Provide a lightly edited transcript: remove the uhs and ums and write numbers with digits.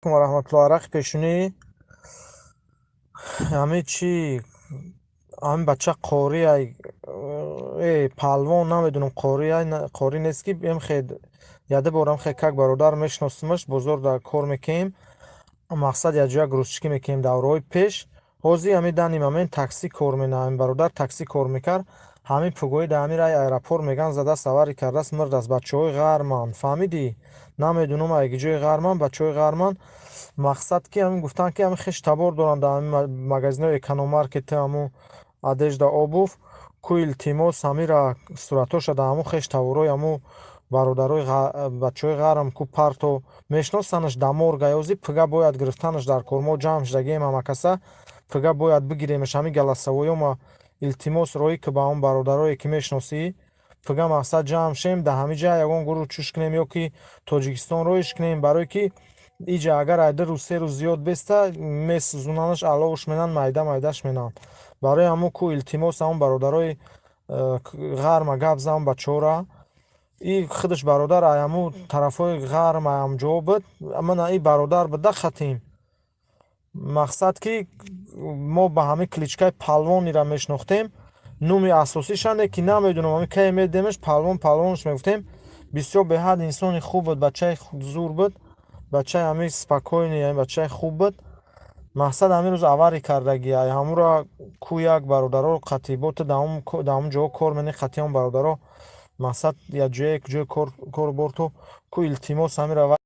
Ва раҳматуллоҳ. Арақи пешунӣ ҳами чи, ҳами бача қори ай, палвон намедонам, қори ай, қори нест, ки эмхе яде борам хе как бародар мешиносимаш, бозор дар кор мекунем, мақсад якҷоя грузчикӣ мекунем давраҳои пеш. Ҳозир ҳами данный момент такси кор менамоям. Ҳамин бародар такси кор мекард. Ҳамин пугоӣ дар ҳамин раи аэропорт меган задааст, аварӣ кардааст, мурдааст. Бачаҳои ғарманд, фаҳмидӣ? Намедонам, ай ҷои ғарманд, бачаҳои ғарманд. Мақсад ки ҳамин гуфтанд, ки ҳамин хеш табор доранд дар ҳамин магазинҳои экономаркети, ҳамун одежда, обувь. Ку илтимос, ҳамира суратҳоша дар ҳамун хеш таборои ҳамун бародарои бачаҳои ғарм ку парто, мешиносанаш, даморга ёзи пига бояд гирифтанаш дар кор. Мо ҷамъ шудагием ҳамакаса, пига бояд бигиремаш. Ҳамин голосовойома илтимос роҳӣ ки ба он бародарое ки мешиносӣ, пига мақсад ҷамъ шем, дар ҳамин ҷа ягон гурӯҳ чӯш кунем ё ки Тоҷикистон роҳиш кунем, барое ки иҷа агар ай 2 рӯз, 3 рӯз зиёд беста, месӯзонанаш, аловш менанд, майда майдаш менанд. Барои ҳамун ку илтимос, ҳамун бародарои ғарма гап зан бачаҳора. И худаш бародар ай ҳамун тарафҳои ғарм, ай ҳамҷоҳо буд. Мана и бародар буда хатим. Мақсад ки мо ба ҳамин кличкаи Палвонира мешинохтем, номи асосишане ки намедонам, ҳамин кае медидемаш, Палвон, Палвонш мегуфтем. Бисёр беҳад инсони хуб буд, бачаи зур буд, бачаи ҳамин спокойный, ҳамин бачаи хуб буд. Мақсад ҳамин рӯз аварӣ кардагӣ. Ай ҳамура ку як бародаро қатибота дар ҳамун ҷоҳо кор менӣ, қатиён бародаро, мақсад як ҷое ҷои кору бор ту ку илтимос ҳамира.